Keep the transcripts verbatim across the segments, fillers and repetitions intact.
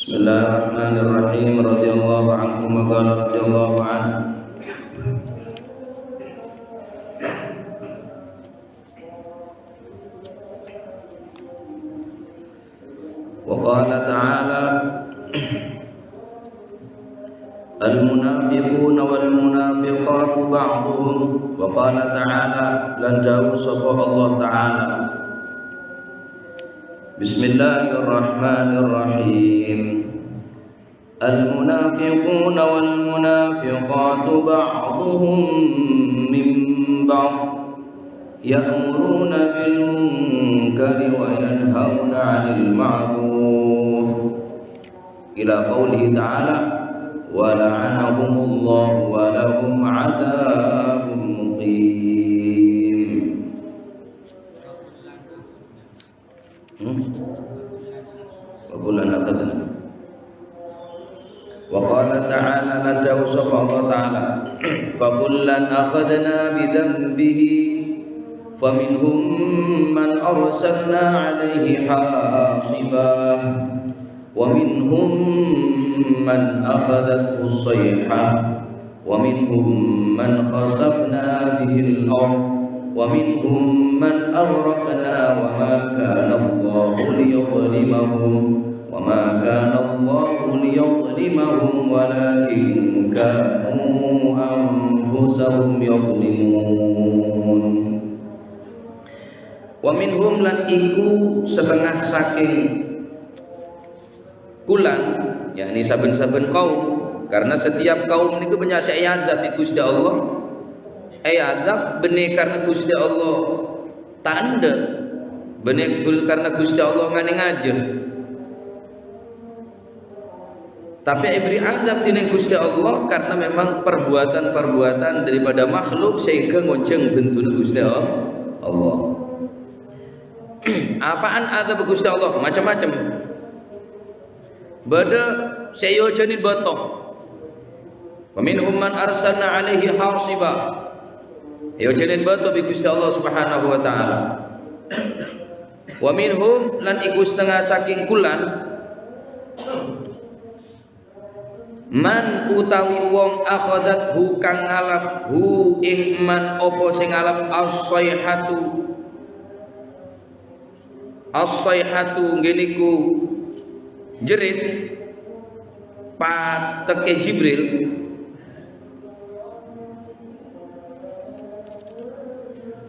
بسم الله الرحمن الرحيم. رضي الله عنكم وقال رضي الله عنه. وقال تعالى: المنافقون والمنافقات بعضهم، وقال تعالى، lan dhâbu sapa Allah Ta'ala, بسم الله الرحمن الرحيم. المنافقون والمنافقات بعضهم من بعض، يأمرون بالمنكر وينهون عن المعروف، إلى قوله تعالى: ولعنهم الله ولهم عذاب مقيم. Hmm? Wa kullan akhadna. Wa qala ta'ala, lan dhâbu sapa Allah Ta'ala, "Fa kullan akhadna bi dzanbihi, faminhum man arsalna 'alaihi hasibah, wa minhum man akhadathu shayhah." ومنهم من خسفنا به الأرض ومنهم من أغرقنا وما كان الله ليظلمهم وما كان الله ليظلمهم ولكن كانوا أنفسهم يظلمون. Wa minhum, lan iku setengah saking kullan, yakni saben-saben kaum, karena setiap kaum niku bânnya' sè èadzâb bi' Ghustè Allah. Èadzâb bânnè karena Ghustè Allah ta' endâ', bânnè karena Ghustè Allah nganè ngajâ. Tapè èbhâri adzâb dhinèng Ghustè Allah karena memang perbuatan-perbuatan daripada makhluk sehingga ngonjhâng benduna Ghustè Allah. Apaan adzâb Ghustè Allah? Macem-macem. Bâdâ sè èojhânin bâto. "Wa minhum man arsalna 'alaihi hasiba." Èojhânin bâto bi' Ghustè Allah Subhanahu wa Ta'ala. "Wa minhum," lan iku setengah saking kullan, "man," utawi wong, "akhadathu," kang ngalap, "hu," ing man, apa sè ngalap, "as-shaihatu." As-shaihatu ngghi niku jerit, patekkè Jibril.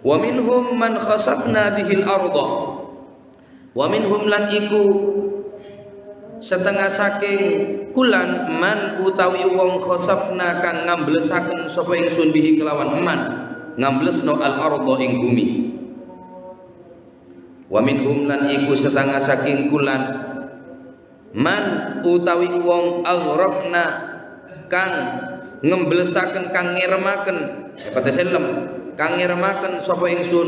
"Wa minhum man khasafna bihil arda." Wa minhum, lan iku setengah saking kullan, "man," utawi wong, "khasafna," kang ngamblessaken sapa ingsun, "bihi," kelawan man, ngamblesno, "al-arda," ing bumi. "Wa minhum," lan iku setengah saking kullan, "man," utawi wong, "aghraqna," kang ngemblessaken, kang ngeremaken, èpatè sellem, kang ngeremaken sapa ingsun,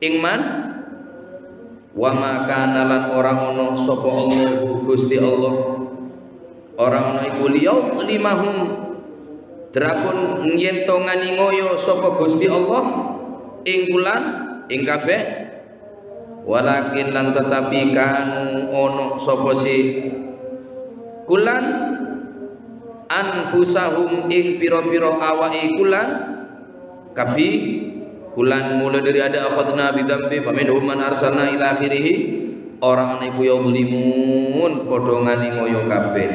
ing man, "wa ma kana," lan ora ana sapa Allahu, Ghustè Allah, ora ana iku, "liyadhlimahum," dhârapon yen to nganèngoyo sapa Ghustè Allah ing kullan, ing kabèh, "walakin," lan tetapi, "kanu," ana sapa sè kullan, "anfusahum," ing pira-pira awa'è kullan, Kabbhi, kullan mola dhâri adâ' akhadna bidzanbi, faminhum man arsalna ila akhirih, ora ana iku yadhlimun, padâ nganèngoyo kabèh.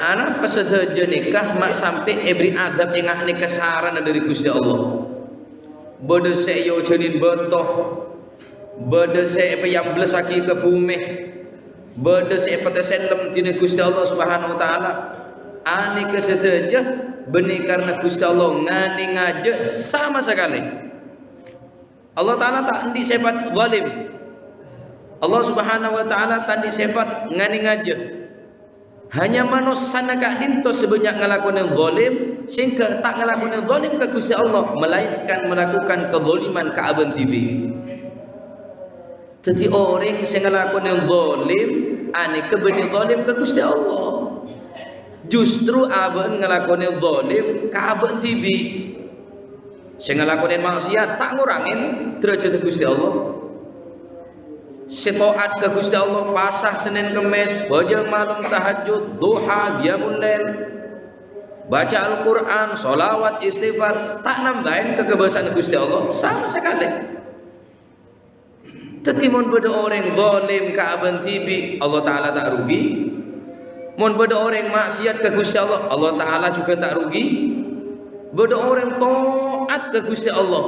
Arapa sadhâjâ nèka ma' sampè' èbhâri adzâb ènga' nèka sarana dhâri Ghustè Allah. Bâdâ sè èojhânin bâto, bâdâ sè èpèyamblessaghi ka bhumè, bâdâ sè èpatè sellem dhinèng Ghustè Allah Subhanahu wa Ta'ala. Anèka sadhâjâ bânnè karna Ghustè Allah nganè ngajâ sama sakalè. Allah Ta'ala ta' andi' sèfat zalim. Allah Subhanahu wa Ta'ala ta' andi' sèfat nganè ngajâ. Hanya manossana ka'dinto sè bânnya' ngalakonè zalim, sehingga ta' ngalakonè zalim ka Ghustè Allah, melainkan melakukan kezaliman ka abâ'na dhibi'. Dhâddhi, orèng sè ngalakonè zalim, anèka bânnè zalim ka Ghustè Allah. Justru abâ'na ngalakonè zalim ka abâ'na dhibi'. Sè ngalakonè ma'siyat ta' ngorangè dârâjhâddhâ Ghustè Allah. sè taat ka Ghustè Allah, pasa Sennèn Kemmès, bhâjâng malem tahajjud, duha, qiyamul lail, baca Al-Qur'an, sholawat, istighfar, ta' nambâi kakobâsa'anna Ghustè Allah sama sakalè. Dhâddhi, mon bâdâ orèng zalim ka abâ'na dhibi', Allah Ta'ala ta' rugi. Mon bâdâ orèng ma'siyat ka Ghustè Allah, Allah Ta'ala jhughân ta' rugi. Bâdâ orèng taat ka Ghustè Allah,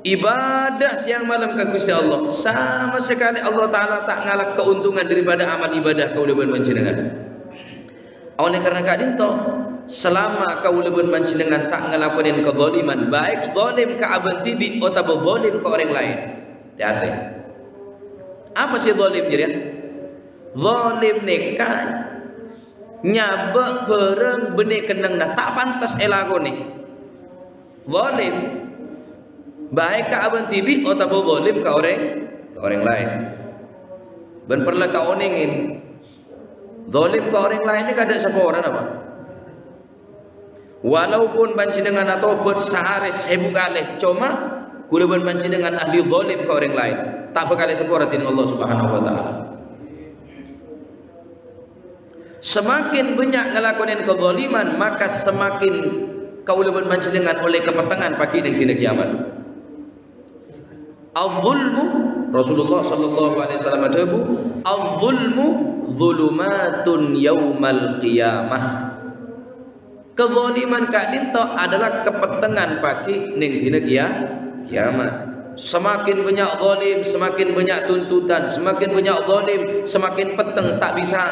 ibadah sèyang malem ka Ghustè Allah, sama sakalè Allah Ta'ala ta' ngala' kaontongan daripada amal ibadah kaulâ bân panjhennengngan. Oleh karena ka'dhinto, salama kaulâ bân panjhennengngan ta' ngalakonè kadzaliman, baik zalim ka abâ'na dhibi' otabâ zalim ka orèng laèn. Tè-atè. Apa sè zalim jârèya? Zalim nèka nyabâ' bhârâng bânnè kennengnganna, ta' pantes èlakonè. Zalim, baik ka abâ'na dhibi' otabâ zalim ka orèng, ka orèng laèn. Bân parlo kaonèngè, zalim ka orèng laèn nèka tadâ' saporana, Pak. Walaupun panjhennengngan atobhât saarè sèbu kalè, coma kaulâ bân panjhennengngan ahli zalim ka orèng laèn, ta' bhâkal èsapora dhinèng Allah Subhanahu wa Ta'ala. Semakin bânnya' ngalakonè kadzaliman, maka semakin kaulâ bân panjhennengngan ollè kapettengngan pagghi' neng dina kiyamat. Adh-dhulmu, Rasulullah sallallahu alaihi wasallam adhâbu, "Adh-dhulmu dhulumatun yaumal qiyamah." Kadzaliman ka'dhinto adalah kapettengngan pagghi' neng dina kiya-, kiyamat. Semakin bânnya' zalim, semakin bânnya' tuntutan, semakin bânnya' zalim, semakin petteng, ta' bisa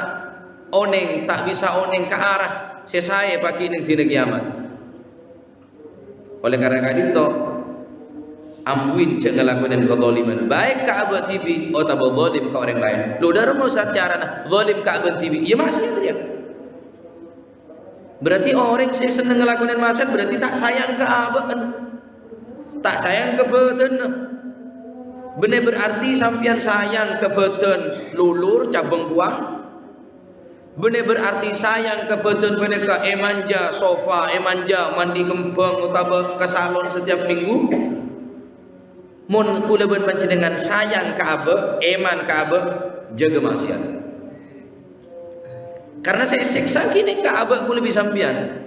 onèng, ta' bisa onèng ka arah sè saè pagghi' neng dina kiyamat. Oleh karena ka'dhinto, ambuin jhâ' ngalakonè kadzaliman, baik ka abâ' dhibi' otabâ zalim ka orèng laèn. Lo, dâ'remma carana zalim ka abâ' dhibi'? Iyâ, ma'siyat rèya. Berarti orèng sè senneng ngalakonè ma'siyat berarti ta' sayang ka abâ'na. Ta' sayang ka bhâdhânna. Bânnè berarti sampèyan sayang ka bhâdhân lulur cabâng buwâng. Bânnè berarti sayang ka bhâdhân panèka èmanja sofa, èmanja mandi kembang otabâ ka salon setiap minggu. Mon kaulâ bân panjhennengngan sayang ka abâ', èman ka abâ', jâgâ ma'siyat. Karena sè èsèksa ghi' nèka abâ' kaulâ bi' sampèyan,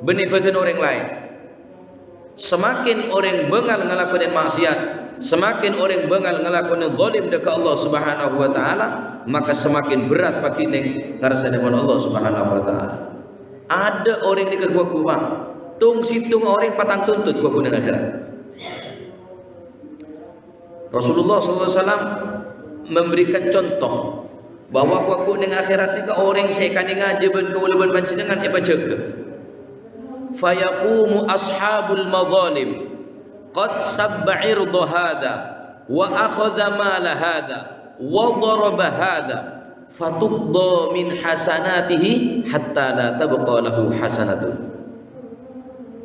bânnè bhâdhân orèng laèn. Semakin orèng bângal ngalakonè ma'siyat, semakin orèng bângal ngalakonè zalim dâ' ka Allah Subhanahu wa Ta'ala, maka semakin berat pagghi' neng ngarsana Allah Subhanahu wa Ta'ala. Adâ' orèng nèka ghu-, ghu-, Pak. Tong-sèttong orèng patang tuntut ghu-, ghu-, neng akhèrat. Rasulullah sallallahu alaihi wasallam memberikan contoh bahwa ghu-, ghu-, neng akhèrat nèka orèng sè èkanèngajâ bân kaulâ bân panjhennengngan èpajâgâ. "Fayaqumu ashabul madhalim qad sabba irda hadha wa akhadha mala hadha wa daraba hadha." "Fatuqda min hasanatihi hatta la tabqa lahu hasanatun."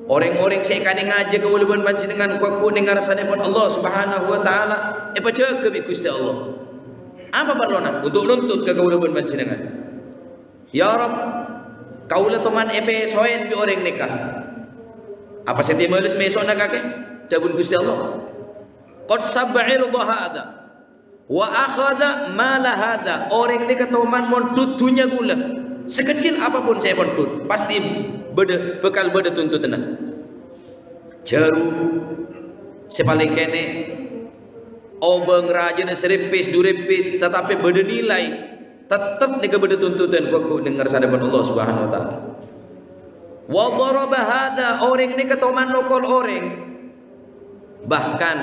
Orèng-orèng sè èkanèngajâ kaulâ bân panjhennengngan ghu-, ghu-, neng ngarsana Allah Subhanahu wa Ta'ala èpajâgâ bi' Ghustè Allah. Apa parlona? Untuk nuntut ka kaulâ bân panjhennengngan. "Ya Rabb, kaulâ toman èpèsoè bi' orèng nèka. Apa sè ètèbâlâs mèsona kakè?" Dhâbuna Ghustè Allah, "Qad sabba irda hadha." "Wa akhadha mala hadha." Orèng nèka toman mondhut dhunnya kaulâ. Sakejjhel apapun sè èpondhut, pasti bâdâ, bhâkal bâdâ tuntutanna. Jhârum sè palèng kènè', obâng rajâna sè rèpès, du rèpès, tatapè bâdâ nilai. Tettep nèka bâdâ tuntutan ghu-, ghu-, neng ngarsana Allah Subhanahu wa Ta'ala. "Wa daraba hadha," orèng nèka toman nokol orèng. Bahkan,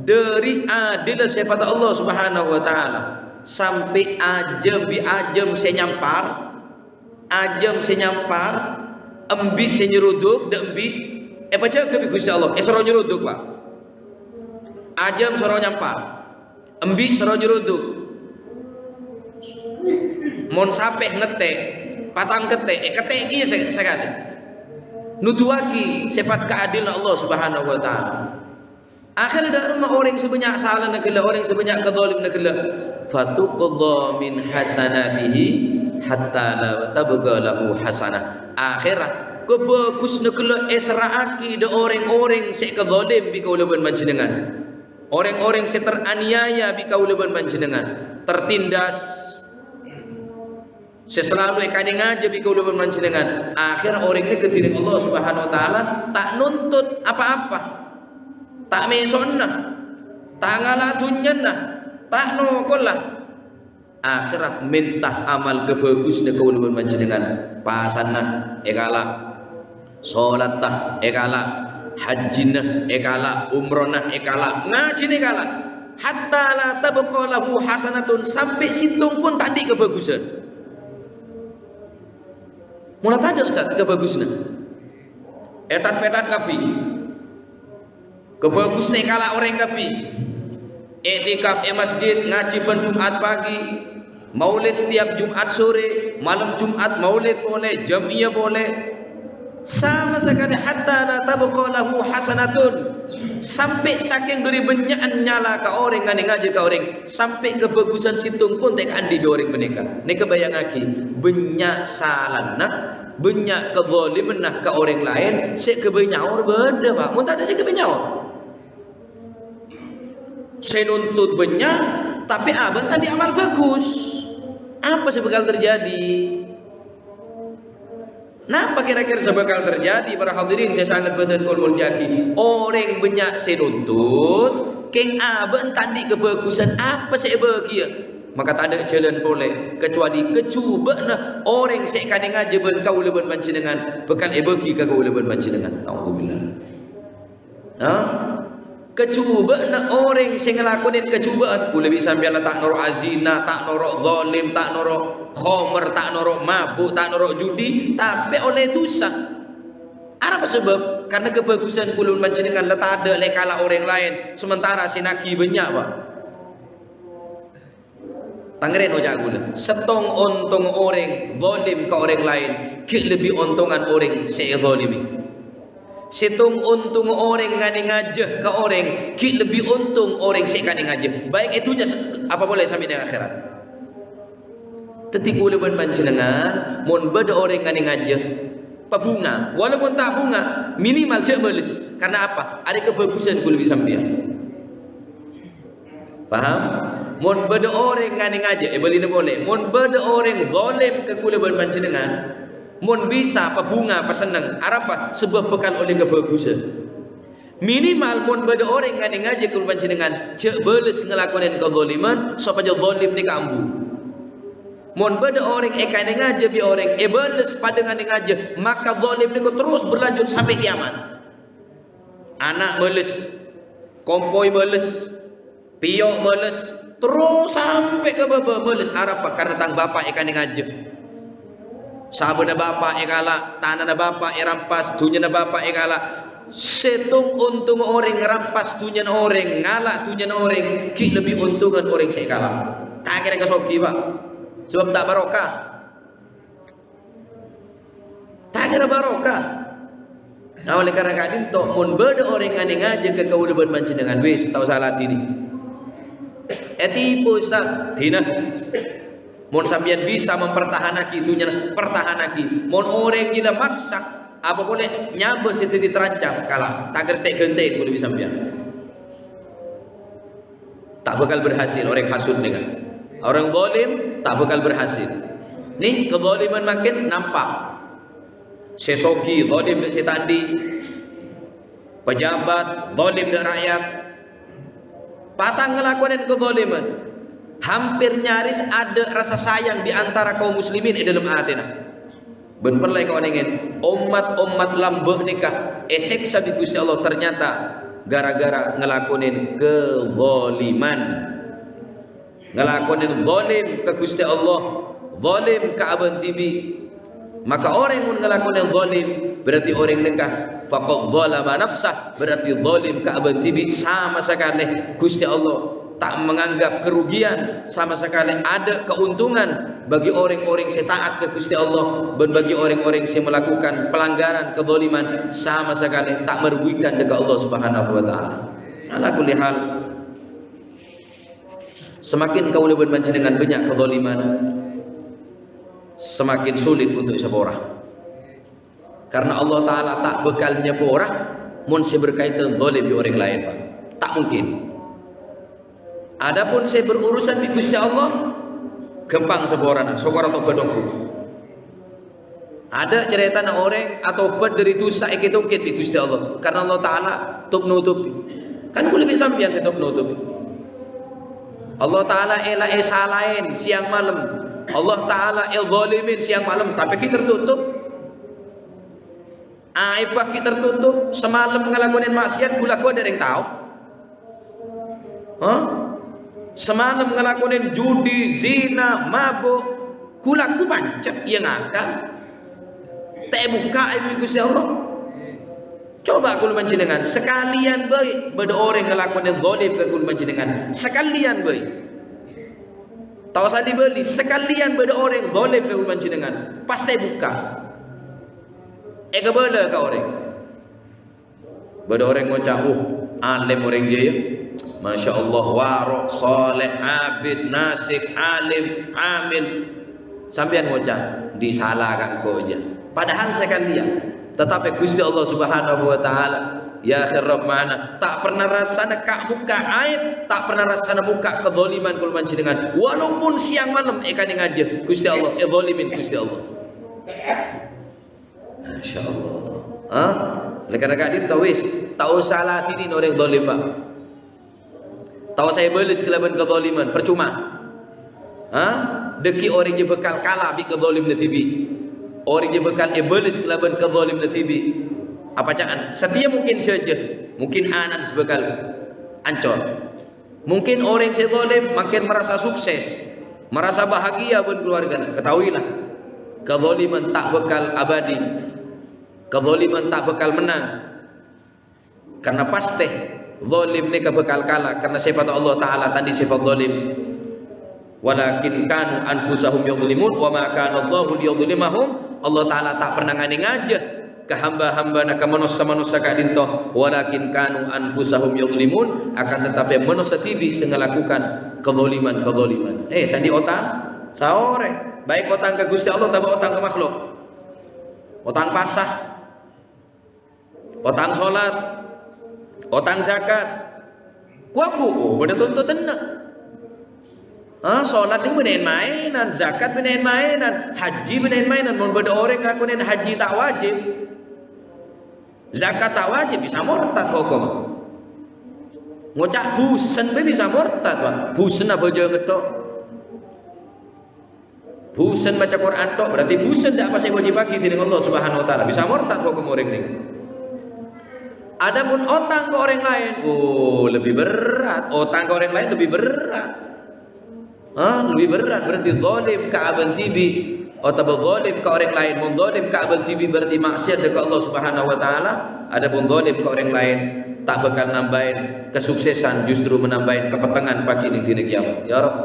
dâri adilla sèfatta Allah Subhanahu wa Ta'ala, sampè' ajâm bi' ajâm sè nyampar, ajâm sè nyampar, embi' sè nyeruduk, dâ' embi' èpajâgâ bi' Ghustè Allah, èsoro nyeruduk, Pak. Ajâm soro nyampar. Embi' soro nyeruduk. Mon sapè ngettè', patang kettè', èkettè' kèya sè-, sakalè. Nuduwaghi sèfat kaadilanna Allah Subhanahu wa Ta'ala. Akhèrra dâ'remma orèng sè bânnya' salana ghellâ', orèng sè bânnya' kadzalimmanna ghellâ'. "Fatuqda min hasanatihi hatta la tabqa lahu hasanah." Akhèrra, kabhâghusânna ghellâ' èserra'aghi dâ' orèng-orèng sè èkadzalim bi' kaulâ bân panjhennengngan. Orèng-orèng sè teraniaya bi' kaulâ bân panjhennengngan, tertindas, sè salalu èkanèngajâ bi' kaulâ bân panjhennengngan, akhèrra orèng nèka dhâri Allah Subhanahu wa Ta'ala ta' nuntut apa-apa, ta' mèsonna, ta' ngala' dhunnyana, ta' nokolla. Akhèrra mènta amal kabhâghusânna kaulâ bân panjhennengngan. Pasanna èkala', sholatta èkala', hajjina èkala', umrohna èkala', ngajhina èkala'. Hatta la tabqa lahu hasanatun, sampè' sèttong pon ta' andi' kabhâghusân. Mola tadâ', Ustaz, kabhâghusânna. Ètat-pètat kabbhi. Kabhâghusânna èkala' orèng kabbhi. I'tikaf è masjid, ngajhi bân Jum'at pagi, maulid tiap Jum'at sore, malem Jum'at maulid polè, jam'iyah polè. Sama sakalè hatta la tabqa lahu hasanatun. Sampè' sakèng dhâri bânnya'an nyala ka orèng, nganèngajâ ka orèng, sampè' kabhâghusân sèttong pon ta' èkaandi' bi' orèng panèka. Nèka bâjângaghi, bânnya' salana, bânnya' kadhâlimanna ka orèng laèn, sè èghâbây nyaor bâdâ, Pak. Mon tadâ' sè èghâbây nyaor. Sè nuntut bânnya', tapè abâ' ta' andi' amal bhâghus. Apa sè bhâkal terjadi? Napa kèra-kèra sè bhâkal terjadi, para hadirin sè sanget bhâdhân kaulâ molja'aghi? Orèng bânnya' sè nuntut, kèng abâ' ta' andi' kabhâghusân apa sè èbâghiyâ. Maka tadâ' jhâlân polè, kecuali kajhubâ'na orèng sè èkanèngajâ bân kaulâ bân panjhennengngan bhâkal èbâghi ka kaulâ bân panjhennengngan. Naudzubillah. Ha? Kajhubâ'na orèng sè ngalakonè kajhubâ'ân, kaulâ bi' sampèyan la ta' noro' azina, ta' noro' zalim, ta' noro' khomer, ta' noro' mabuk, ta' noro' judi, tapè ollè dhusa. Arapa sabâb? Karna kabhâghusân kaulâ bân panjhennengngan la tadâ' la èkala' orèng laèn, sementara sè nagi bânnya', Pak. Tanggârân oca' kaulâ, sèttong ontong orèng zalim ka orèng laèn ghi' lebbi ontongan orèng sè èzalimi. Sèttong ontong orèng nganèngajâ ka orèng ghi' lebbi ontong orèng sè èkanèngajâ, baik è dhunnya se-, apa polè sampè' neng akhèrat. Dhâddhi kaulâ bân panjhennengngan, mon bâdâ orèng nganèngajâ, pabhunga, walaupun ta' bhunga, minimal jhâ' bâles. Karna apa? Arèya kabhâghusân kaulâ bi' sampèyan. Paham? Mon bâdâ orèng nganèngajâ, èbâlina polè. Mon bâdâ orèng zalim ka kaulâ bân panjhennengngan, mon bisa pabhunga, pasenneng. Arapa? Sabâb bhâkal ollè kabhâghusân. Minimal mon bâdâ orèng nganèngajâ kaulâ panjhennengngan, jhâ' bâles ngalakonè kazaliman, sopajâ zalim nèka ambu. Mon bâdâ orèng èkanèngajâ bi' orèng, èbâles padâ nganèngajâ, maka zalim nèka terros berlanjut sampè' kiyamat. Ana' bâles, kompoy bâles, pèyo' bâles, terros sampè' ka bâbâ bâles. Arapa? Karna tang bapa' èkanèngajâ. Sabâna bapa' èkala', tanana bapa' èrampas, dhunnyana bapa' èkala'. Sèttong ontong orèng ngerampas dhunnyana orèng, ngala' dhunnyana orèng, ghi' lebbi ontongan orèng sè èkala'. Ta' kèra kasoghi, Pak. Sabâb ta' barokah. Ta' kèra barokah. Nah, oleh karena ka'dinto, mon bâdâ orèng nganèngajâ ka kaulâ bân panjhennengngan, wis, ta' osa ladhinè. Ètipu, Ustaz. Dina. Mon sampèyan bisa mempertahanaghi dhunnyana, pertahanaghi. Mon orèng gila maksa, apa polè nyabâ sè dhâddhi terancam, kala. Ta' kèra satèya ghântè'è kaulâ bi' sampèyan. Ta' bhâkal berhasil orèng hasud nèka. Orèng zalim ta' bhâkal berhasil. Nè, kezaliman makin nampak. Sè soghi zalim dâ' sè ta' andi'. Pejabat zalim dâ' rakyat. Patang ngalakonè kezaliman. Hampir nyaris adâ' rasa sayang di antara kaum muslimin è dâlem atèna. Bân pellè kaonèngèn, ommat-ommat lambâ' nèka èsèksa bi' Ghustè Allah ternyata gara-gara ngalakonè kezaliman. Ngalakonè zalim ka Ghustè Allah, zalim ka abâ' dhibi'. Maka orèng mon ngalakonè zalim, berarti orèng nèka faqad zalama nafsah, berarti zalim ka abâ' dhibi', sama sakalè Ghustè Allah ta' menganggap kerugian, sama sakalè adâ' keuntungan bagi orèng-orèng sè taat ka Ghustè Allah bân bagi orèng-orèng sè melakukan pelanggaran kezaliman, sama sakalè ta' merugikan dâ' ka Allah Subhanahu wa Ta'ala. Ala kulli hal, semakin kaulâ bân panjhennengngan bânnya' kezaliman, semakin sulit untuk èsapora. Karena Allah Ta'ala ta' bhâkal nyapora mon sè berkaitan zalim bi' orèng laèn, Pak. Ta' mungkin. Adapun sè berurusan bi' Ghustè Allah, ghâmpang saporana, sokora tobat ongghu. Adâ' carètana orèng atobhât dâri dhusa èkè-tongkèt bi' Ghustè Allah, karna Allah Ta'ala top-notobhi. Kan kulâ bi' sampèyan sè top-notobhi. Allah Ta'ala èla èsalaè sèyang malem. Allah Ta'ala èzhâlimè sèyang malem, tapè ghi' tertutup. Aèbbhâ ghi' tertutup, samalem ngalakonè ma'siyat, ghulâ ghu adâ' rèng tao. Hah? Samalem ngalakonè judi, zina, mabuk, ghulâ ghu pancet, iyâ ngakan. Ta' èbukka' aèbbhâ bi' Ghustè Allah. Coba kaulâ panjhennengngan, sakalèyan bhâi bâdâ orèng ngalakonè zalim ka kaulâ panjhennengngan. Sakalèyan bhâi. Ta' osa li-bâli, sakalèyan bâdâ orèng zalim ka kaulâ panjhennengngan. Pastè èbukka'. Èkabâlâ ka orèng. Bâdâ orèng ngoca', "Uh, alim orèng jârèya. Masya Allah, waro', soleh, abid, nasik, alim, amil." Sampèyan ngoca', "Dhi' sala ka engko' jâ." Padahal sakalèyan. Tatapè Ghustè Allah Subhanahu wa Ta'ala, ya akhir Rabb ma'ana, ta' pernah rassana ka-, mokka' aèb, ta' pernah rassana mokka' kadzaliman kaulâ panjhennengngan. Walaupun sèyang malem èkanèngajâ Ghustè Allah, èzhâlimè Ghustè Allah. Masya Allah. Hah? Oleh karena ka'dinto wis, ta' osa ladhini orèng zalim, Pak. Ta' osa èbâles kalabân kadzaliman, percuma. Hah? Dhâggi' orèng jâ bhâkal kala bi' kadzalimna dhibi'. Orèng jâ bhâkal èbâles kalabân kadzalimna dhibi'. Apa ca'an? Satèya mungkin jhâjâ, mungkin ana'na sè bhâkal ancor. Mungkin orèng sè zalim mangkèn marasa sukses, marasa bahagia bân keluargana. Ketahuilah, kadzaliman ta' bhâkal abadi. Kadzaliman ta' bhâkal mennang. Karna pastè zalim nèka bhâkal kala, karna sèfat Allah Ta'ala tadâ' sèfat zalim. "Walakin kanu anfusahum yadzlimun, wa ma kana Allahu liyadzlimahum." Allah Ta'ala ta' pernah nganèngajâ ka hamba-hambana, ka manossa-manossa ka'dinto, "Walakin kanu anfusahum yadzlimun," akan tetapi manossa dhibi' sè ngalakukan kadzaliman-kadzaliman. Eh, sandhi' otang? Saorè. Baik otang ka Ghustè Allah, otabâ otang ka makhluk. Otang pasa. Otang solat, otang zakat. Ku-aku, oh, bâdâ tontotanna. Ah, solat nèng bânnè maènan, zakat bânnè maènan, haji bânnè maènan. Mon bâdâ orèng ngakonè haji ta' wajib, zakat ta' wajib, bisa mortad hokomma. Ngoca' bhusen bhâi bisa mortad, Pak. Bhusen abhâjâng tok. Bhusen maca Qur'an tok, berarti bhusen dâ' apa sè èwajibaghi dhinèng Allah Subhanahu wa Ta'ala. Bisa mortad hokom orèng nèng. Adapun otang ka orèng laèn, oh, lebih berat. Otang ka orèng laèn lebih berat. Hah? Lebih berat. Berarti zalim ka abâ dhibi' otabâ zalim ka orèng laèn. Mon zalim ka abâ dhibi' berarti maksiat dâ' ka Allah Subhanahu wa Ta'ala. Adapun zalim ka orèng laèn ta' bhâkal nambâi kasuksesan, justru manambâi kapettengan pagghi' nèng dhinâ kèyamat. Ya Rabb.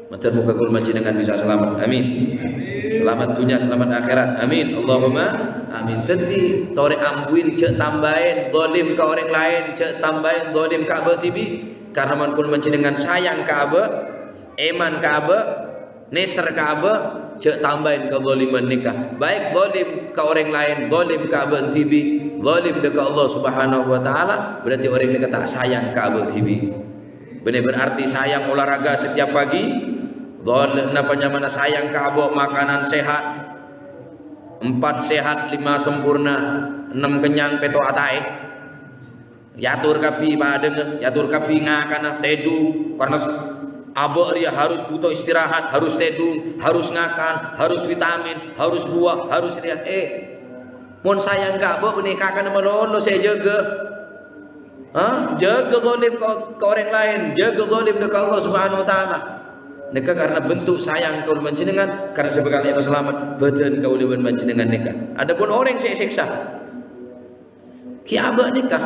Mator moghâ kaulâ panjhennengngan bisa salamet. Amin. Salamet dhunnya, salamet akhèrat. Amin. Allahumma amin. Dhâddhi, torè ambuin jhâ' tambâi zalim ka orèng laèn, jhâ' tambâi zalim ka abâ dhibi'. Karna mon kaulâ panjhennengngan sayang ka abâ, èman ka abâ, nèser ka abâ, jhâ' tambâi kadzaliman nèka. Baik zalim ka orèng laèn, zalim ka abâ dhibi', zalim dâ' ka Allah Subhanahu wa Ta'ala, berarti orèng nèka ta' sayang ka abâ dhibi'. Bânnè berarti sayang olahraga setiap pagi. Dhâl-, napa nyamana sayang ka abâ' makanan sehat. Empat sehat, lima sempurna, enam kenyang, pètto ataè. Èyator kabbhi padângnga, èyator kabbhi ngakana, tèdung. Karna s-, abâ' rèya harus butuh istirahat, harus tèdung, harus ngakan, harus vitamin, harus buah, harus rèya. Eh, mon sayang ka abâ' bânnè kakana malolo sè èjâgâ. Ha? Jâgâ zalim ka, ka orèng laèn, jâgâ zalim dâ' ka Allah Subhanahu wa Ta'ala. Nèka karna bentuk sayang kaulâ panjhennengngan, karna sè bhâkal èpasalamet bhâdhân kaulâ bân panjhennengngan nèka. Adapun orèng sè èsèksa, kèya abâ' nèka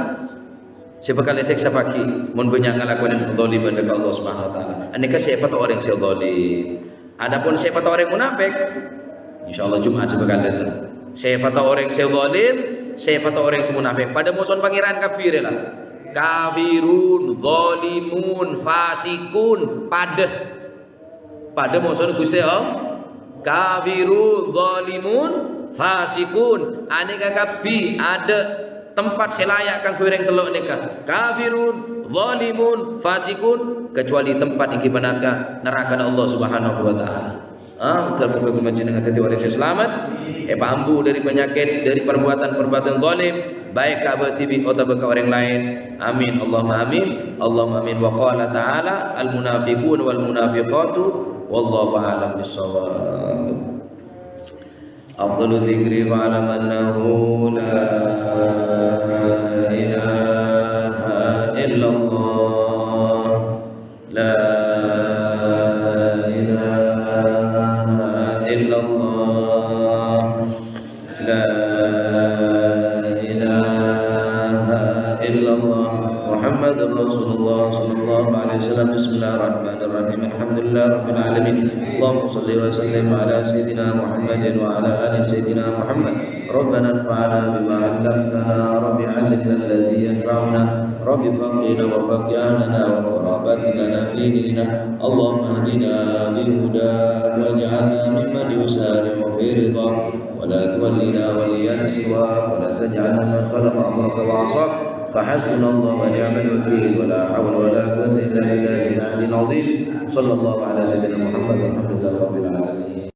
sè bhâkal èsèksa pagghi' mon bânnya' ngalakonè kadzaliman dâ' ka Allah Subhanahu wa Ta'ala. Anèka sèfatta orèng sè zalim. Adapun sèfatta orèng munafik, insyaallah Jum'at sè bhâkal dâteng. Sèfatta orèng sè zalim, sèfatta orèng sè munafik. Padâ mosona Pangèran kabbhi rèya la. Kafirun, zalimun, fasikun. Padâ. Padâ mosona Ghustè Allah. Kafirun, zalimun, fasikun. Anèka kabbhi adâ' tempat sè layak kaangghuy orèng tello' nèka. Kafirun, zalimun, fasikun. kecuali tempat èngghi panèka narakana Allah Subhanahu wa Ta'ala. Ah, mudah-mudaha kaulâ panjhennengngan dhâddhi orèng sè salamet, èpaambu dâri panyakèt, dâri parbuatan-parbuatan zalim, baik ka abâ' dhibi' otabâ ka orèng laèn. Amin, Allahumma amin, Allahumma amin. Wa qala ta'ala, "Al-munafiqun wal munafiqatu," wallahu a'lam bissawab. Afdalu dzikri fa'lam annahu la ilaha illallah. La ilaha illallah. La ilaha illallah. Muhammadur Rasulullah sallallahu alaihi wasallam. Bismillahirrahmanirrahim. Alhamdulillahirabbil alamin. Allahumma shalli wa sallim ala sayyidina Muhammadin wa ala ali sayyidina Muhammad. Rabbana anfa'na bima 'allamtana. Rabbi 'allimna alladhi yanfa'una. Rabbi faqqihna wa faqqih ahlana wa qarabatin lana fi dinina. Allahumma ihdina bi hudak waj'alna mimman yusari'u fi ridhak. ولا تولنا وليا سواك، ولا تجعلنا من خالف أمرك وعصاك، فحسبنا الله ونعم الوكيل، ولا حول ولا قوة إلا بالله العلي العظيم. صلى الله على سيدنا محمد، والحمد لله رب العالمين.